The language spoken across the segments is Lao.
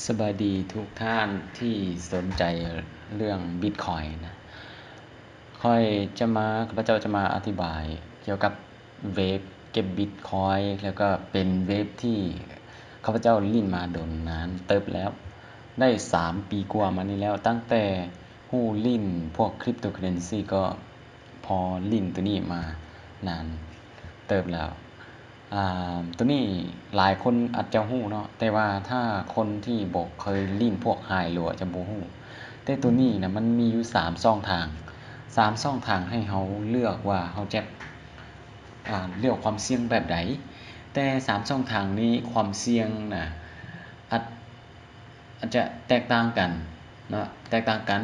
ສະບາຍດີທຸກທ່ານທີ່ສົນໃຈເລື່ອງບິດຄອຍນະ. ຂ້ອຍຈະມາ, ຂ້າພະເຈົ້າຈະມາອະທິບາຍກ່ຽວກັບເວັບເກັບບິດຄອຍ ແລ້ວກໍເປັນເວັບທີ່ຂ້າພະເຈົ້າຫຼິ້ນມາດົນນານເຕີບແລ້ວ, ໄດ້ສາມປີກວ່າມານີ້ແລ້ວ, ຕັ້ງແຕ່ຮູ້ຫຼິ້ນພວກຄຣິບໂຕເຄີເຣນຊີ ກໍພໍຫຼິ້ນໂຕນີ້ມານານເຕີບແລ້ວ. ອາ ໂຕນີ້ຫຼາຍຄົນອາດຈະຮູ້ເນາະ, ແຕ່ວ່າຖ້າຄົນທີ່ບໍ່ເຄີຍຫຼິ້ນພວກໄຮໂລອາດຈະບໍ່ຮູ້. ແຕ່ໂຕນີ້ນະ ມັນມີຢູ່ສາມຊ່ອງທາງ, ສາມຊ່ອງທາງໃຫ້ເຮົາເລືອກວ່າເຮົາຈະ ອາ ເລືອກຄວາມສ່ຽງແບບໃດ. ແຕ່ສາມຊ່ອງທາງນີ້ຄວາມສ່ຽງນະ ອາດ ອາດຈະແຕກຕ່າງກັນເນາະ, ແຕກຕ່າງກັນ.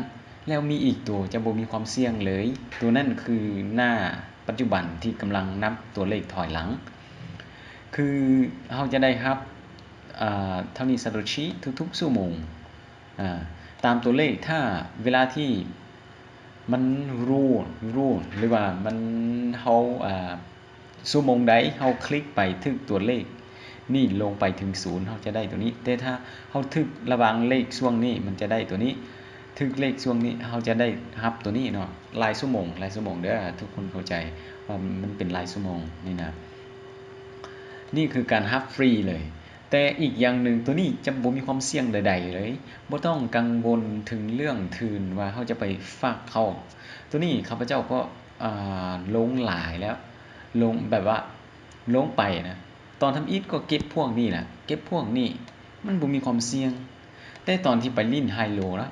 ແລ້ວມີອີກໂຕຈະບໍ່ມີຄວາມສ່ຽງເລີຍ, ໂຕນັ້ນຄືໜ້າປັດຈຸບັນທີ່ກຳລັງນັບຕົວເລກຖອຍຫຼັງ. ຄືເຮົາຈະໄດ້ຮັບ ອາ ເທົ່ານີ້ຊາໂຕຊິທຸກໆຊົ່ວໂມງ ອາ ຕາມຕົວເລກ. ຖ້າເວລາທີ່ມັນຣູນ ຮູນ ຫຼືວ່າມັນ ເຮົາ ອາ ຊົ່ວໂມງໃດເຮົາຄລິກໄປຖືກຕົວເລກນີ້ລົງໄປເຖິງສູນ ເຮົາຈະໄດ້ຕົວນີ້. ແຕ່ຖ້າເຮົາຖືກລະຫວ່າງເລກຊ່ວງນີ້ ມັນຈະໄດ້ຕົວນີ້, ຖືກເລກຊ່ວງນີ້ ເຮົາຈະໄດ້ຮັບຕົວນີ້ເນາະ. ລາຍຊົ່ວໂມງ, ລາຍຊົ່ວໂມງເດີ, ທຸກຄົນເຂົ້າໃຈວ່າມັນເປັນລາຍຊົ່ວໂມງນີ້ນະ. ນີ້ຄືການຮັບຟຣີເລີຍ. ແຕ່ອີກຢ່າງໜຶ່ງ ຕົວນີ້ຈະບໍ່ມີຄວາມສ່ຽງໃດໆເລີຍ, ບໍ່ຕ້ອງກັງວົນເຖິງເລື່ອງທຶນວ່າເຮົາຈະໄປຝາກເຂົາ. ຕົວນີ້ຂ້າພະເຈົ້າກໍ ອາ ລົງຫຼາຍແລ້ວ, ລົງແບບວ່າລົງໄປນະ, ຕອນທຳອິດກໍເກັບພວກນີ້ແຫຼະ, ເກັບພວກນີ້ ມັນບໍ່ມີຄວາມສ່ຽງ. ແຕ່ຕອນທີ່ໄປຫຼິ້ນໄຮໂລນະ,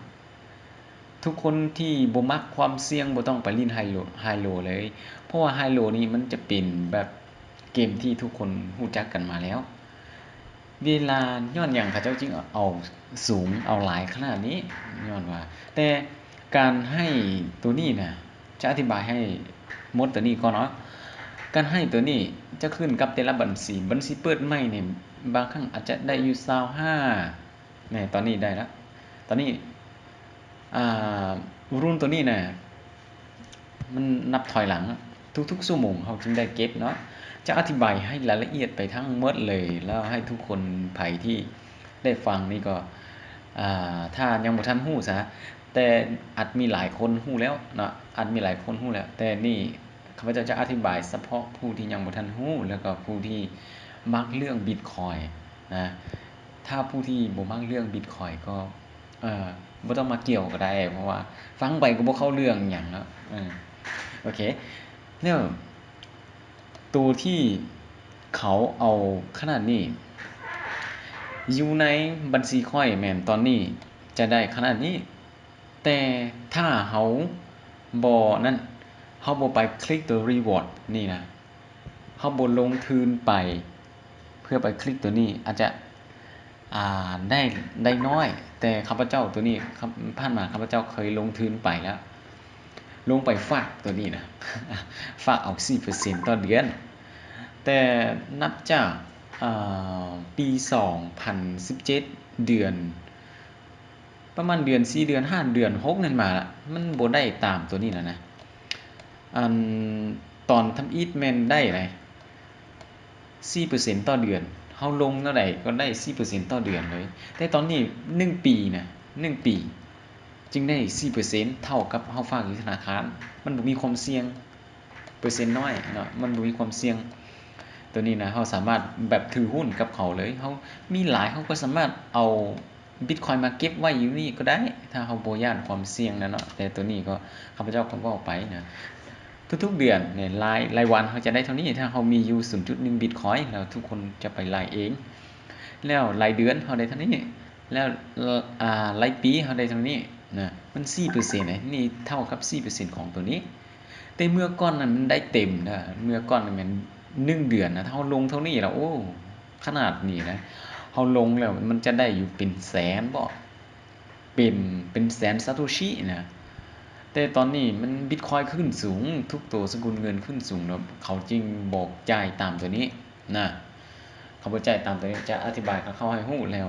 ທຸກຄົນທີ່ບໍ່ມັກຄວາມສ່ຽງບໍ່ຕ້ອງໄປຫຼິ້ນໄຮໂລ, ໄຮໂລເລີຍ, ເພາະວ່າໄຮໂລນີ້ມັນຈະເປັນແບບເກມທີ່ທຸກຄົນຮູ້ຈັກກັນມາແລ້ວ. ເວລາ ຍ້ອນຫຍັງເຂົາເຈົ້າຈຶ່ງເອົາສູງ ເອົາຫຼາຍຂະໜາດນີ້? ຍ້ອນວ່າ ແຕ່ການໃຫ້ໂຕນີ້ນະ ຈະອະທິບາຍໃຫ້ໝົດໂຕນີ້ກ່ອນເນາະ. ການໃຫ້ໂຕນີ້ຈະຂຶ້ນກັບແຕ່ລະບັນຊີ, ບັນຊີເປີດໃໝ່ນີ້ ບາງຄັ້ງອາດຈະໄດ້ຢູ່ຊາວຫ້າ ແນ່ ຕອນນີ້ໄດ້ລະ. ຕອນນີ້ ອາ ລຸ້ນໂຕນີ້ນະ ມັນນັບຖອຍຫຼັງ ທຸກໆຊົ່ວໂມງເຮົາຈຶ່ງໄດ້ເກັບເນາະ. ຈະອະທິບາຍໃຫ້ລາຍລະອຽດໄປທັງໝົດເລີຍ ແລ້ວໃຫ້ທຸກຄົນໃຜທີ່ໄດ້ຟັງນີ້ກໍ ອາ ຖ້າຍັງບໍ່ທັນຮູ້ຊະ, ແຕ່ອາດມີຫຼາຍຄົນຮູ້ແລ້ວເນາະ, ອາດມີຫຼາຍຄົນຮູ້ແລ້ວ. ແຕ່ນີ້ຂ້າພະເຈົ້າຈະອະທິບາຍສະເພາະຜູ້ທີ່ຍັງບໍ່ທັນຮູ້ ແລ້ວກໍຜູ້ທີ່ມັກເລື່ອງບິດຄອຍນະ. ຖ້າຜູ້ທີ່ບໍ່ມັກເລື່ອງບິດຄອຍກໍ ເອີ ບໍ່ຕ້ອງມາກ່ຽວກໍໄດ້ ເພາະວ່າຟັງໄປກໍບໍ່ເຂົ້າເລື່ອງຫຍັງເນາະ. ເອີ ໂອເຄ ແລ້ວໂຕທີ່ເຂົາເອົາຂະໜາດນີ້ ຢູ່ໃນບັນຊີຂ້ອຍແມ່ນຕອນນີ້ຈະໄດ້ຂະໜາດນີ້, ແຕ່ຖ້າເຮົາບໍ່ນັ້ນ ເຮົາບໍ່ໄປຄລິກໂຕ reward ນີ້ນະ, ເຮົາບໍ່ລົງທຶນໄປເພື່ອໄປຄລິກໂຕນີ້ ອາດຈະ ອາ ໄດ້ ໄດ້ນ້ອຍ. ແຕ່ຂ້າພະເຈົ້າໂຕນີ້ ຜ່ານມາຂ້າພະເຈົ້າເຄີຍລົງທຶນໄປແລ້ວ, ລົງໄປຝາກໂຕນີ້ນະ ຝາກເອົາສີ່ເປີເຊັນຕໍ່ເດືອນ. ແຕ່ນັບຈາກ ອາ ປີສອງພັນສິບເຈັດ ເດືອນ ປະມານເດືອນສີ່ ເດືອນຫ້າ ເດືອນຫົກນັ້ນມາລະ ມັນບໍ່ໄດ້ຕາມໂຕນີ້ແລ້ວນະ. ອັນຕອນທຳອິດແມ່ນໄດ້ໃດ ສີ່ເປີເຊັນຕໍ່ເດືອນ, ເຮົາລົງແນວໃດກໍໄດ້ສີ່ເປີເຊັນຕໍ່ເດືອນເລີຍ. ແຕ່ຕອນນີ້ໜຶ່ງປີນະ ໜຶ່ງປີຈຶ່ງໄດ້ສີ່ເປີເຊັນ ເທົ່າກັບເຮົາຝາກຢູ່ທະນາຄານ, ມັນບໍ່ມີຄວາມສ່ຽງ. ເປີເຊັນນ້ອຍເນາະ, ມັນບໍ່ມີຄວາມສ່ຽງ. ໂຕນີ້ນະ ເຮົາສາມາດແບບຖືຫຸ້ນກັບເຂົາເລີຍ, ເຮົາມີຫຼາຍ ເຮົາກໍສາມາດເອົາບິດຄອຍມາເກັບໄວ້ຢູ່ນີ້ກໍໄດ້ ຖ້າເຮົາບໍ່ຢ້ານຄວາມສ່ຽງນະເນາະ. ແຕ່ໂຕນີ້ກໍ ຂ້າພະເຈົ້າກໍເວົ້າໄປນະ, ທຸກໆເດືອນນີ້ ລາຍ ລາຍວັນເຮົາຈະໄດ້ເທົ່ານີ້ ຖ້າເຮົາມີຢູ່ສູນຈຸດໜຶ່ງບິດຄອຍ ແລ້ວທຸກຄົນຈະໄປລາຍເອງ. ແລ້ວລາຍເດືອນເຮົາໄດ້ເທົ່ານີ້ ແລ້ວ ອາ ລາຍປີເຮົາໄດ້ເທົ່ານີ້ນະ, ມັນສີ່ເປີເຊັນເດ້ ນີ້ເທົ່າກັບສີ່ເປີເຊັນຂອງໂຕນີ້. ແຕ່ເມື່ອກ່ອນນັ້ນມັນໄດ້ເຕັມເດີ, ເມື່ອກ່ອນນັ້ນແມ່ນໜຶ່ງເດືອນນະ ເຮົາລົງເທົ່ານີ້ລະ ໂອ້ ຂະໜາດນີ້ນະ ເຮົາລົງແລ້ວມັນຈະໄດ້ຢູ່ເປັນແສນບໍ ເປັນ ເປັນແສນຊາໂຕຊິນະ. ແຕ່ຕອນນີ້ມັນບິດຄອຍຂຶ້ນສູງ, ທຸກໂຕສະກຸນເງິນຂຶ້ນສູງເນາະ, ເຂົາຈຶ່ງບອກຈ່າຍຕາມໂຕນີ້ນະ. ເຂົາບໍ່ຈ່າຍຕາມໂຕນີ້ ຈະອະທິບາຍຄ່ອຍໆໃຫ້ຮູ້ແລ້ວ.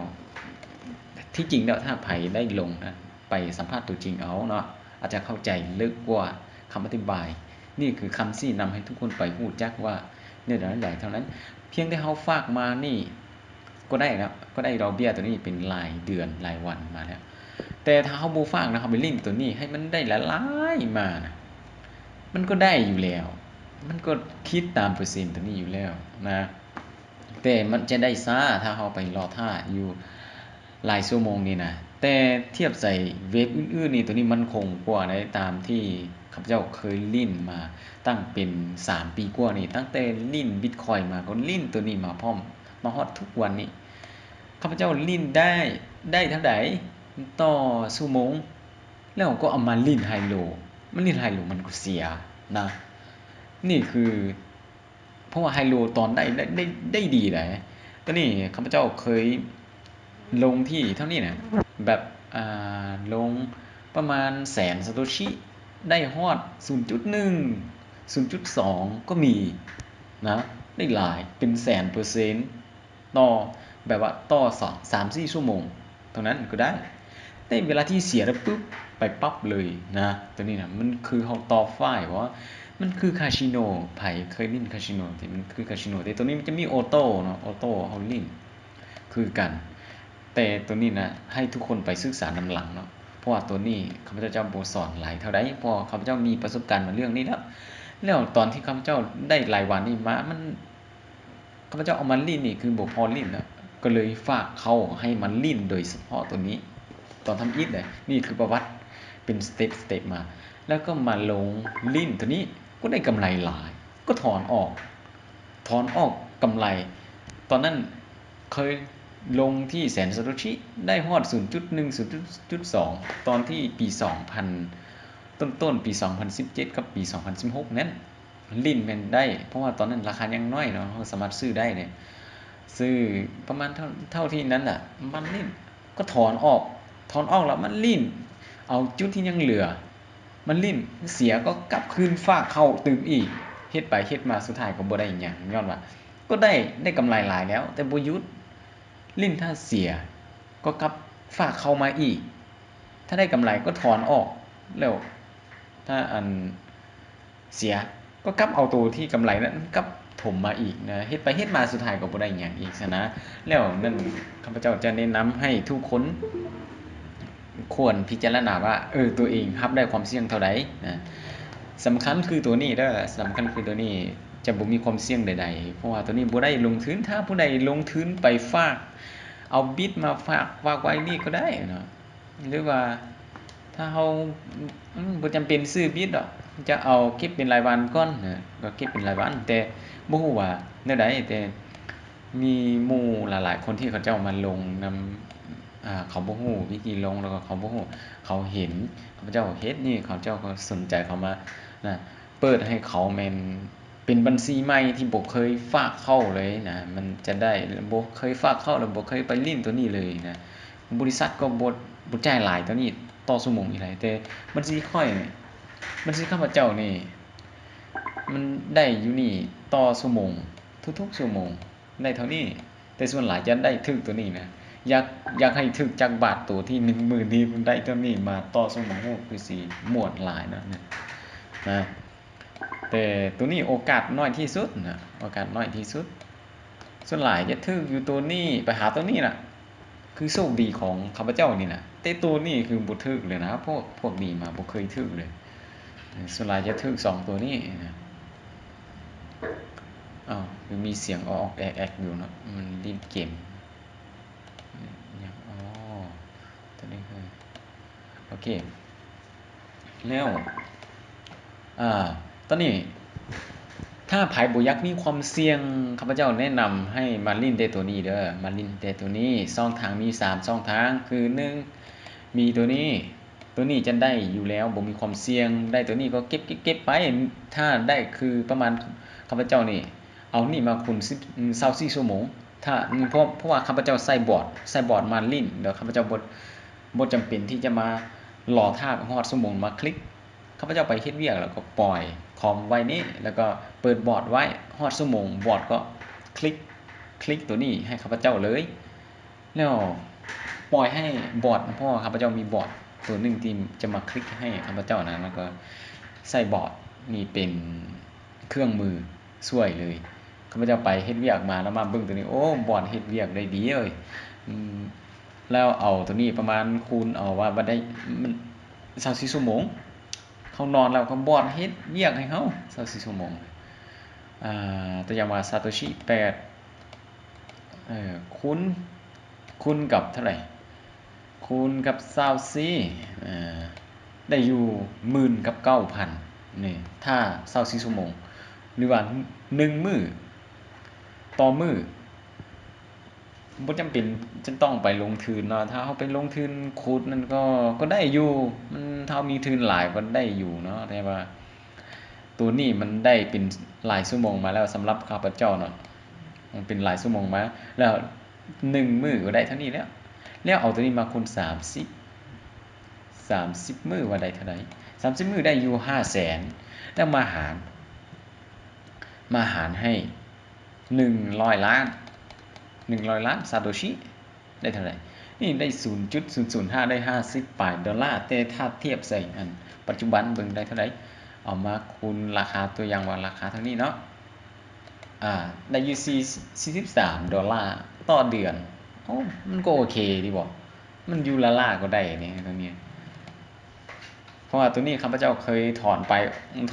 ທີ່ຈິງແລ້ວ ຖ້າໃຜໄດ້ລົງນະ ໄປສຳພາດຕົວຈິງເອົາເນາະ, ອາດຈະເຂົ້າໃຈເລິກກວ່າຄຳອະທິບາຍ. ນີ້ຄືຄຳຊີ້ນຳໃຫ້ທຸກຄົນໄປຮູ້ຈັກວ່າແນວໃດເທົ່ານັ້ນ. ພຽງແຕ່ເຮົາຝາກມານີ້ ກໍໄດ້ແລ້ວ ກໍໄດ້ດອກເບ້ຍໂຕນີ້ເປັນລາຍເດືອນລາຍວັນມາແລ້ວ. ແຕ່ຖ້າເຮົາບໍ່ຝາກນະ ເຮົາໄປຫຼິ້ນໂຕນີ້ໃຫ້ມັນໄດ້ຫຼາຍໆມານະ ມັນກໍໄດ້ຢູ່ແລ້ວ ມັນກໍຄິດຕາມເປີເຊັນໂຕນີ້ຢູ່ແລ້ວນະ. ແຕ່ມັນຈະໄດ້ຊ້າຖ້າເຮົາໄປລໍຖ້າຢູ່ຫຼາຍຊົ່ວໂມງນີ້ນະ. ແຕ່ທຽບໃສ່ເວັບອື່ນໆນີ້ ໂຕນີ້ໝັ້ນຄົງກວ່າໃດ໋ ຕາມທີ່ຂ້າພະເຈົ້າເຄີຍຫຼິ້ນມາຕັ້ງເປັນສາມປີກວ່ານີ້ ຕັ້ງແຕ່ຫຼິ້ນບິດຄອຍມາ ກໍຫຼິ້ນໂຕນີ້ມາພ້ອມ ມາຮອດທຸກວັນນີ້. ຂ້າພະເຈົ້າຫຼິ້ນໄດ້ ໄດ້ເທົ່າໃດຕໍ່ຊົ່ວໂມງ ແລ້ວກໍເອົາມາຫຼິ້ນໄຮໂລ ມາຫຼິ້ນໄຮໂລມັນກໍເສຍນະ. ນີ້ຄື ເພາະວ່າໄຮໂລຕອນໄດ້ ໄດ້ ໄດ້ ໄດ້ດີໃດ໋. ຕອນນີ້ຂ້າພະເຈົ້າເຄີຍລົງທີ່ເທົ່ານີ້ນະ ແບບ ອ່າ ລົງປະມານແສນຊາໂຕຊິ ໄດ້ຮອດສູນຈຸດໜຶ່ງ ສູນຈຸດສອງກໍມີນະ ໄດ້ຫຼາຍ ເປັນແສນເປີເຊັນ ຕໍ່ ແບບວ່າຕໍ່ສອງ ສາມສີ່ຊົ່ວໂມງເທົ່ານັ້ນກໍໄດ້. ແຕ່ເວລາທີ່ເສຍແລ້ວປຶບ ໄປປັບເລີຍນະ. ໂຕນີ້ນະ ມັນຄືເຮົາຕໍ່ຝ້າຍບໍ່? ມັນຄືຄາສິໂນ ໃຜເຄີຍຫຼິ້ນຄາສິໂນ ທີ່ມັນຄືຄາສິໂນ ແຕ່ໂຕນີ້ມັນຈະມີໂອໂຕ້ເນາະ ໂອໂຕ້ເຮົາຫຼິ້ນຄືກັນ. ແຕ່ໂຕນີ້ນະ ໃຫ້ທຸກຄົນໄປສຶກສານຳຫຼັງເນາະ ເພາະວ່າໂຕນີ້ຂ້າພະເຈົ້າຈະບໍ່ສອນຫຼາຍເທົ່າໃດ ເພາະວ່າຂ້າພະເຈົ້າມີປະສົບການມາເລື່ອງນີ້ແລ້ວ. ແລ້ວຕອນທີ່ຂ້າພະເຈົ້າໄດ້ລາຍວັນນີ້ມາ ມັນ ຂ້າພະເຈົ້າເອົາມາຫຼິ້ນນີ້ຄືບໍ່ພໍຫຼິ້ນແລ້ວ ກໍເລີຍຝາກເຂົາໃຫ້ມາຫຼິ້ນໂດຍສະເພາະໂຕນີ້ ຕອນທຳອິດເດ້. ນີ້ຄືປະຫວັດເປັນສະເຕັບສະເຕັບມາ ແລ້ວກໍມາລົງຫຼິ້ນໂຕນີ້ ກໍໄດ້ກຳໄລຫຼາຍ ກໍຖອນອອກ ຖອນອອກກຳໄລ. ຕອນນັ້ນເຄີຍລົງທີ່ແສນຊາໂຕຊິ ໄດ້ຮອດສູນຈຸດໜຶ່ງ ສູນຈຸດສອງ ຕອນທີ່ປີສອງພັນຕົ້ນໆ ປີສອງພັນສິບເຈັດ ກັບປີສອງພັນສິບຫົກນັ້ນ ຫຼິ້ນແມ່ນໄດ້ ເພາະວ່າຕອນນັ້ນລາຄາຍັງນ້ອຍເນາະ ເຮົາສາມາດຊື້ໄດ້ເດ້ ຊື້ປະມານເທົ່າ ເທົ່າທີ່ນັ້ນລະ ມັນຫຼິ້ນກໍຖອນອອກ ຖອນອອກແລ້ວມັນຫຼິ້ນ ເອົາຈຸດທີ່ຍັງເຫຼືອ ມັນຫຼິ້ນ ເສຍກໍກັບຄືນຝາກເຂົ້າຕື່ມອີກ ເຮັດໄປເຮັດມາສຸດທ້າຍກໍບໍ່ໄດ້ຫຍັງ ຍ້ອນວ່າກໍໄດ້ ໄດ້ກຳໄລຫຼາຍແລ້ວ ແຕ່ບໍ່ຢຸດ ຫຼິ້ນຖ້າເສຍກໍກັບຝາກເຂົ້າມາອີກ ຖ້າໄດ້ກຳໄລກໍຖອນອອກ ແລ້ວຖ້າອັນເສຍກໍກັບເອົາໂຕທີ່ກຳໄລນັ້ນກັບຖົມມາອີກນະ ເຮັດໄປເຮັດມາສຸດທ້າຍກໍບໍ່ໄດ້ຫຍັງອີກຊັ້ນນະ. ແລ້ວນັ້ນ ຂ້າພະເຈົ້າຈະແນະນຳໃຫ້ທຸກຄົນຄວນພິຈາລະນາວ່າ ເອີ ໂຕເອງຮັບໄດ້ຄວາມສ່ຽງເທົ່າໃດນະ. ສຳຄັນຄືໂຕນີ້ເດີ ສຳຄັນຄືໂຕນີ້ ຈະບໍ່ມີຄວາມສ່ຽງໃດໆ ເພາະວ່າໂຕນີ້ບໍ່ໄດ້ລົງທຶນ. ຖ້າຜູ້ໃດລົງທຶນໄປຝາກ ເອົາບິດມາຝາກ ຝາກໄວ້ນີ້ກໍໄດ້ເນາະ ຫຼືວ່າຖ້າເຮົາ ອືມ ບໍ່ຈຳເປັນຊື້ບິດດອກ ຈະເອົາເກັບເປັນລາຍວັນກ່ອນນະ ກໍເກັບເປັນລາຍວັນ ແຕ່ບໍ່ຮູ້ວ່າແນວໃດ ແຕ່ມີໝູ່ຫຼາຍໆຄົນທີ່ເຂົາເຈົ້າມາລົງນຳ ອ່າ ເຂົາບໍ່ຮູ້ວິທີລົງ ແລ້ວກໍເຂົາບໍ່ຮູ້ ເຂົາເຫັນຂ້າພະເຈົ້າເຮັດນີ້ ເຂົາເຈົ້າກໍສົນໃຈເຂົ້າມານະ ເປີດໃຫ້ເຂົາແມ່ນເປັນບັນຊີໃໝ່ທີ່ບໍ່ເຄີຍຝາກເຂົ້າເລີຍນະ ມັນຈະໄດ້ ບໍ່ເຄີຍຝາກເຂົ້າ ແລ້ວບໍ່ເຄີຍໄປຫຼິ້ນໂຕນີ້ເລີຍນະ ບໍລິສັດກໍບໍ່ ບໍ່ຈ່າຍຫຼາຍເທົ່ານີ້ຕໍ່ຊົ່ວໂມງອີ່ຫຼີ ແຕ່ບັນຊີຂ້ອຍ ບັນຊີຂ້າພະເຈົ້ານີ້ ມັນໄດ້ຢູ່ນີ້ຕໍ່ຊົ່ວໂມງ ທຸກໆຊົ່ວໂມງ ໄດ້ເທົ່ານີ້ ແຕ່ສ່ວນຫຼາຍຈະໄດ້ຖືກໂຕນີ້ນະ ຢາກ ຢາກໃຫ້ຖືກຈັກບາດໂຕທີ່ໜຶ່ງໝື່ນນີ້ ໄດ້ເທົ່ານີ້ມາຕໍ່ຊົ່ວໂມງ ໂອ້ ຄືຊິມ່ວນຫຼາຍເນາະ ນະ ແຕ່ໂຕນີ້ໂອກາດໜ້ອຍທີ່ສຸດນະ ໂອກາດໜ້ຍທີ່ສຸດ ສ່ວນຫຼາຍຈະຖືກຢູ່ໂຕນີ້ ໄປຫາໂຕນີ້ນະ ຄືໂຊກດີຂອງຂ້າພະເຈົ້ານີ້ນະ ແຕ່ໂຕນີ້ຄືບໍ່ຖືກເລີຍນະ ພວກ ພວກນີ້ມາບໍ່ເຄີຍຖືກເລີຍ. ສ່ວນຫຼາຍຈະຖືກສອງໂຕນີ້ນະ. ອ້າວ ຄືມີສຽງອອກໆແອກໆຢູ່ເນາະ ມັນຫຼິ້ນເກມຫຍັງ ອໍ ໂຕນີ້ຄື ໂອເຄ ແລ້ວ ອ່າ ຕອນນີ້ ຖ້າໃຜບໍ່ຢາກມີຄວາມສ່ຽງ ຂ້າພະເຈົ້າແນະນຳໃຫ້ມາຫຼິ້ນແຕ່ໂຕນີ້ເດີ ມາຫຼິ້ນແຕ່ໂຕນີ້. ຊ່ອງທາງມີສາມຊ່ອງທາງ ຄື ໜຶ່ງ ມີໂຕນີ້ ໂຕນີ້ຈະໄດ້ຢູ່ແລ້ວ ບໍ່ມີຄວາມສ່ຽງ ໄດ້ໂຕນີ້ກໍເກັບ ເກັບ ເກັບໄປ. ຖ້າໄດ້ຄືປະມານຂ້າພະເຈົ້ານີ້ ເອົານີ້ມາຄູນສິບ ຊາວສີ່ຊົ່ວໂມງ ຖ້າ ເພາະ ເພາະວ່າຂ້າພະເຈົ້າໃຊ້ບອດ ໃຊ້ບອດມາຫຼິ້ນ ແລ້ວຂ້າພະເຈົ້າບໍ່ ບໍ່ຈຳເປັນທີ່ຈະມາລໍຖ້າຮອດຊົ່ວໂມງມາຄລິກ. ຂ້າພະເຈົ້າໄປເຮັດວຽກ ແລ້ວກໍປ່ອຍຄອມໄວ້ນີ້ ແລ້ວກໍເປີດບອດໄວ້ ຮອດຊົ່ວໂມງບອດກໍຄລິກ ຄລິກໂຕນີ້ໃຫ້ຂ້າພະເຈົ້າເລີຍ ແລ້ວປ່ອຍໃຫ້ບອດ ເພາະວ່າຂ້າພະເຈົ້າມີບອດໂຕໜຶ່ງທີ່ຈະມາຄລິກໃຫ້ຂ້າພະເຈົ້ານະ ແລ້ວກໍໃຊ້ບອດນີ້ເປັນເຄື່ອງມື ຊ່ວຍເລີຍ. ຂ້າພະເຈົ້າໄປເຮັດວຽກມາ ແລ້ວມາເບິ່ງໂຕນີ້ ໂອ້ ບ່ອນເຮັດວຽກໄດ້ດີເອີຍ ອືມ ແລ້ວເອົາໂຕນີ້ປະມານຄູນເອົາວ່າ ວ່າໄດ້ ມັນ ຊາວສີ່ຊົ່ວໂມງ ເຮົານອນແລ້ວກໍບ່ອນເຮັດວຽກໃຫ້ເຮົາ ຊາວສີ່ຊົ່ວໂມງ ອ່າ ຕົວຢ່າງວ່າ ຊາໂຕຊິ ແປດ ເອີ ຄູນ ຄູນກັບເທົ່າໃດ? ຄູນກັບຊາວສີ່ ເອີ ໄດ້ຢູ່ໝື່ນກັບເກົ້າພັນ ນີ້ ຖ້າຊາວສີ່ຊົ່ວໂມງ ຫຼືວ່າໜຶ່ງມື້ ຕໍ່ມື້ ບໍ່ຈຳເປັນຈະຕ້ອງໄປລົງທຶນເນາະ ຖ້າເຮົາໄປລົງທຶນຂຸດນັ້ນກໍ ກໍໄດ້ຢູ່ ມັນ ຖ້າເຮົາມີທຶນຫຼາຍກໍໄດ້ຢູ່ເນາະ ແຕ່ວ່າ ໂຕນີ້ມັນໄດ້ເປັນຫຼາຍຊົ່ວໂມງມາແລ້ວ ສຳລັບຂ້າພະເຈົ້າເນາະ ມັນເປັນຫຼາຍຊົ່ວໂມງມາ ແລ້ວໜຶ່ງມື້ກໍໄດ້ເທົ່ານີ້ແລ້ວ ແລ້ວເອົາໂຕນີ້ມາຄູນສາມສິບ ສາມສິບມື້ວ່າໄດ້ເທົ່າໃດ? ສາມສິບມື້ໄດ້ຢູ່ຫ້າແສນ ແລ້ວມາຫານ ມາຫານໃຫ້ໜຶ່ງຮ້ອຍລ້ານ ໜຶ່ງຮ້ອຍລ້ານຊາໂຕຊິ ໄດ້ເທົ່າໃດ? ນີ້ໄດ້ສູນຈຸດສູນສູນຫ້າ ໄດ້ຫ້າສິບປາຍໂດລາ ແຕ່ຖ້າທຽບໃສ່ອັນປັດຈຸບັນເບິ່ງໄດ້ເທົ່າໃດ? ເອົາມາຄູນລາຄາ ຕົວຢ່າງວ່າລາຄາເທົ່ານີ້ເນາະ ອາ ໄດ້ຢູ່ສີ່ ສີ່ສິບສາມໂດລາຕໍ່ເດືອນ ໂອ້ ມັນກໍໂອເຄດີບໍ? ມັນຢູ່ລ້າໆກໍໄດ້ເດ້ ຕົງນີ້ ເພາະວ່າໂຕນີ້ຂ້າພະເຈົ້າເຄີຍຖອນໄປ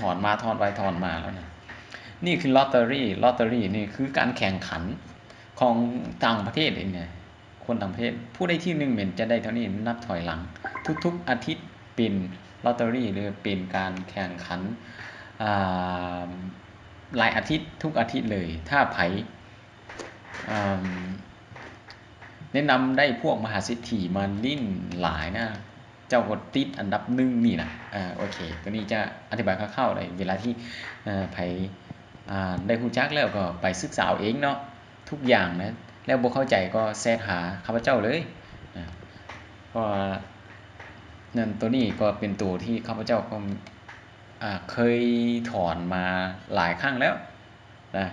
ຖອນມາ ຖອນໄປ ຖອນມາແລ້ວນະ ນີ້ຄືລອດເຕີຣີ ລອດເຕີຣີນີ້ຄືການແຂ່ງຂັນຂອງຕ່າງປະເທດເດ ຄົນຕ່າງປະເທດ ຜູ້ໄດ້ທີໜຶ່ງແມ່ນຈະໄດ້ເທົ່ານີ້ ນັບຖອຍຫຼັງ ທຸກໆອາທິດເປັນລອດເຕີຣີ ຫຼືເປັນການແຂ່ງຂັນ ອາ ລາຍອາທິດ ທຸກອາທິດເລີຍ ຖ້າໃຜ ອາ ແນະນຳໄດ້ພວກມະຫາເສດຖີມາຫຼິ້ນຫຼາຍນະ ເຈົ້າກໍຕິດອັນດັບໜຶ່ງນີ້ນະ ອາ ໂອເຄ ໂຕນີ້ຈະອະທິບາຍຄ່າວໆໄດ້ ເວລາທີ່ ເອີ ໃຜ ອາ ໄດ້ຮູ້ຈັກແລ້ວກໍໄປສຶກສາເອົາເອງເນາະ ທຸກຢ່າງນະ ແລ້ວບໍ່ເຂົ້າໃຈກໍແຊັດຫາຂ້າພະເຈົ້າເລີຍນະ ເພາະວ່ານັ້ນ ໂຕນີ້ກໍເປັນໂຕທີ່ຂ້າພະເຈົ້າກໍ ອາ ເຄີຍຖອນມາຫຼາຍຄັ້ງແລ້ວ ນະ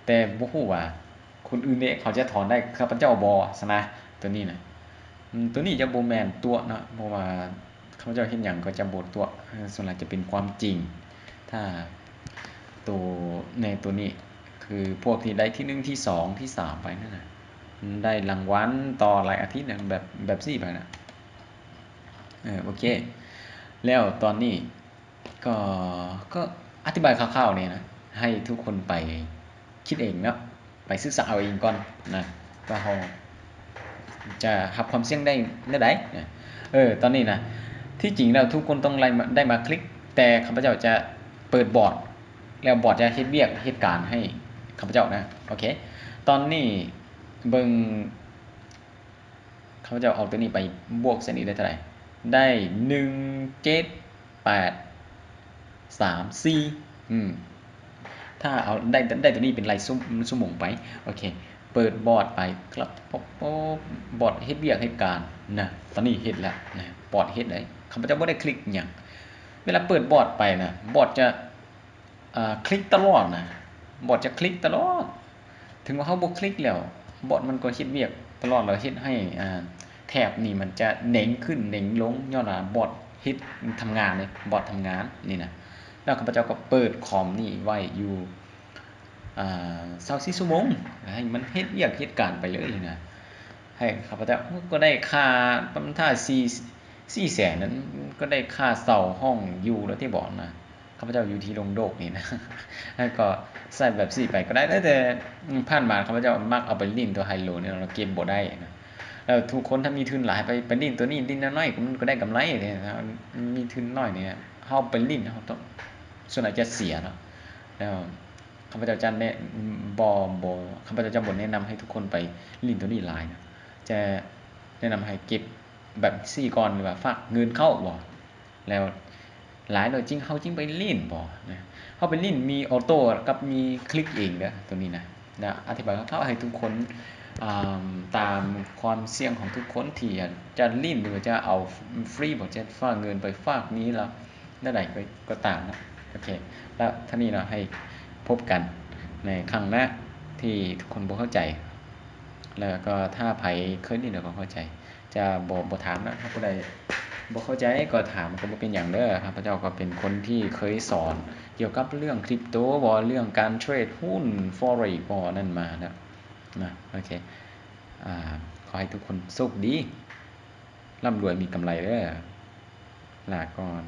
ແຕ່ບໍ່ຮູ້ວ່າຄົນອື່ນເດ ເຂົາຈະຖອນໄດ້ ຂ້າພະເຈົ້າບໍ່ຊັ້ນນະ ໂຕນີ້ນະ ອືມ ໂຕນີ້ຈະບໍ່ແມ່ນຕົວະເນາະ ເພາະວ່າຂ້າພະເຈົ້າເຮັດຫຍັງກໍຈະບໍ່ຕົວະ ສ່ວນຫຼາຍຈະເປັນຄວາມຈິງ ຖ້າໂຕ ໃນໂຕນີ້ ຄືພວກທີ່ໄດ້ທີໜຶ່ງ ທີສອງ ທີສາມໄປນັ້ນນະ ໄດ້ລາງວັນຕໍ່ລາຍອາທິດນະ ແບບ ແບບຊີ້ໄປນະ ເອີ ໂອເຄ ແລ້ວຕອນນີ້ ກໍ ກໍອະທິບາຍຄ່າວໆນີ້ນະ ໃຫ້ທຸກຄົນໄປຄິດເອງເນາະ ໄປສຶກສາເອົາເອງກ່ອນນະ ວ່າເຮົາຈະຮັບຄວາມສ່ຽງໄດ້ແນວໃດນະ. ເອີ ຕອນນີ້ນະ ທີ່ຈິງແລ້ວທຸກຄົນຕ້ອງໄດ້ມາ ໄດ້ມາຄລິກ ແຕ່ຂ້າພະເຈົ້າຈະເປີດບອດ ແລ້ວບອດຈະເຮັດວຽກເຮັດການໃຫ້ຂ້າພະເຈົ້ານະ. ໂອເຄ ຕອນນີ້ເບິ່ງ ຂ້າພະເຈົ້າເອົາຕົວນີ້ໄປບວກໃສ່ນີ້ໄດ້ເທົ່າໃດ? ໄດ້ໜຶ່ງເຈັດແປດສາມສີ່ ອືມ ຖ້າເອົາໄດ້ ໄດ້ຕົວນີ້ເປັນລາຍຊົ່ວ ຊົ່ວໂມງໄປ ໂອເຄ ເປີດບອດໄປ ຄັບ ປົບ ປົບ ບອດເຮັດວຽກເຮັດການນະ ຕອນນີ້ເຮັດແລ້ວນະ ບອດເຮັດໄດ້ ຂ້າພະເຈົ້າບໍ່ໄດ້ຄລິກຫຍັງ ເວລາເປີດບອດໄປນະ ບອດຈະ ອ່າ ຄລິກຕະຫຼອດນະ ບອດຈະຄລິກຕະຫຼອດ ເຖິງວ່າເຮົາບໍ່ຄລິກແລ້ວ ບອດມັນກໍເຮັດວຽກຕະຫຼອດ ແລ້ວເຮັດໃຫ້ ອ່າ ແຖບນີ້ມັນຈະເໜັງຂຶ້ນເໜັງລົງ ຍ້ອນວ່າບອດເຮັດ ທຳງານເດ້ ບອດທຳງານນີ້ນະ. ແລ້ວຂ້າພະເຈົ້າກໍເປີດຄອມນີ້ໄວ້ຢູ່ ອ່າ ຊາວສີ່ຊົ່ວໂມງ ໃຫ້ມັນເຮັດວຽກເຮັດການໄປເລີຍນະ ໃຫ້ຂ້າພະເຈົ້າກໍໄດ້ຄ່າ ປະມານຖ້າສີ່ ສີ່ແສນນັ້ນ ກໍໄດ້ຄ່າເຊົ່າຫ້ອງຢູ່ແລ້ວຕິບໍນະ. ຂ້າພະເຈົ້າຢູ່ທີ່ລົງໂດກນີ້ນະ ແລ້ວກໍໃຊ້ແບບຊີ້ໄປກໍໄດ້ ແຕ່ ແຕ່ ອືມ ຜ່ານມາຂ້າພະເຈົ້າມັກເອົາໄປຫຼິ້ນຕົວໄຮໂລນີ້ ແລ້ວເກັບບໍ່ໄດ້ນະ ແລ້ວທຸກຄົນຖ້າມີທຶນຫຼາຍໄປ ໄປຫຼິ້ນຕົວນີ້ ຫຼິ້ນນ້ອຍໆ ມັນກໍໄດ້ກຳໄລເດ້ ມີທຶນໜ້ອຍນີ້ ເຮົາໄປຫຼິ້ນ ເຮົາຕ້ອງ ສ່ວນຫຼາຍຈະເສຍເນາະ ແລ້ວຂ້າພະເຈົ້າຈະແນະ ບໍ່ ບໍ່ ຂ້າພະເຈົ້າຈະບໍ່ແນະນຳໃຫ້ທຸກຄົນໄປຫຼິ້ນຕົວນີ້ຫຼາຍນະ ຈະແນະນຳໃຫ້ເກັບແບບຊີ້ກ່ອນ ຫຼືວ່າຝາກເງິນເຂົ້າບໍ ແລ້ວຫຼາຍໜ້ອຍຈິງ ເຮົາຈຶ່ງໄປຫຼິ້ນບໍນະ ເຮົາໄປຫຼິ້ນມີອໍໂຕ້ກັບມີຄລິກເອງເດີ ໂຕນີ້ນະ ນະ ອະທິບາຍຄ່າວໆໃຫ້ທຸກຄົນ ອ່າ ຕາມຄວາມສ່ຽງຂອງທຸກຄົນທີ່ຈະຫຼິ້ນ ຫຼືວ່າຈະເອົາຟຣີບໍ ຈະຝາກເງິນໄປຝາກມີລະ ແນວໃດກໍ ກໍຕາມເນາະ ໂອເຄ ແລ້ວເທົ່ານີ້ເນາະ ໃຫ້ພົບກັນໃນຄັ້ງໜ້າທີ່ທຸກຄົນບໍ່ເຂົ້າໃຈ ແລ້ວກໍຖ້າໃຜເຄີຍຫຼິ້ນແລ້ວກໍເຂົ້າໃຈ ຈະບໍ່ ບໍ່ຖາມເນາະ ຖ້າຜູ້ໃດ ບໍ່ເຂົ້າໃຈກໍຖາມກໍບໍ່ເປັນຫຍັງເດີ. ຂ້າພະເຈົ້າກໍເປັນຄົນທີ່ເຄີຍສອນກ່ຽວກັບເລື່ອງຄຣິບໂຕບໍ ເລື່ອງການເທຣດຫຸ້ນ Forex ບໍນັ້ນມາແລ້ວນະ. ໂອເຄ ອາ ຂໍໃຫ້ທຸກຄົນໂຊກດີ ລ່ຳລວຍມີກຳໄລເດີ. ລາກ່ອນ.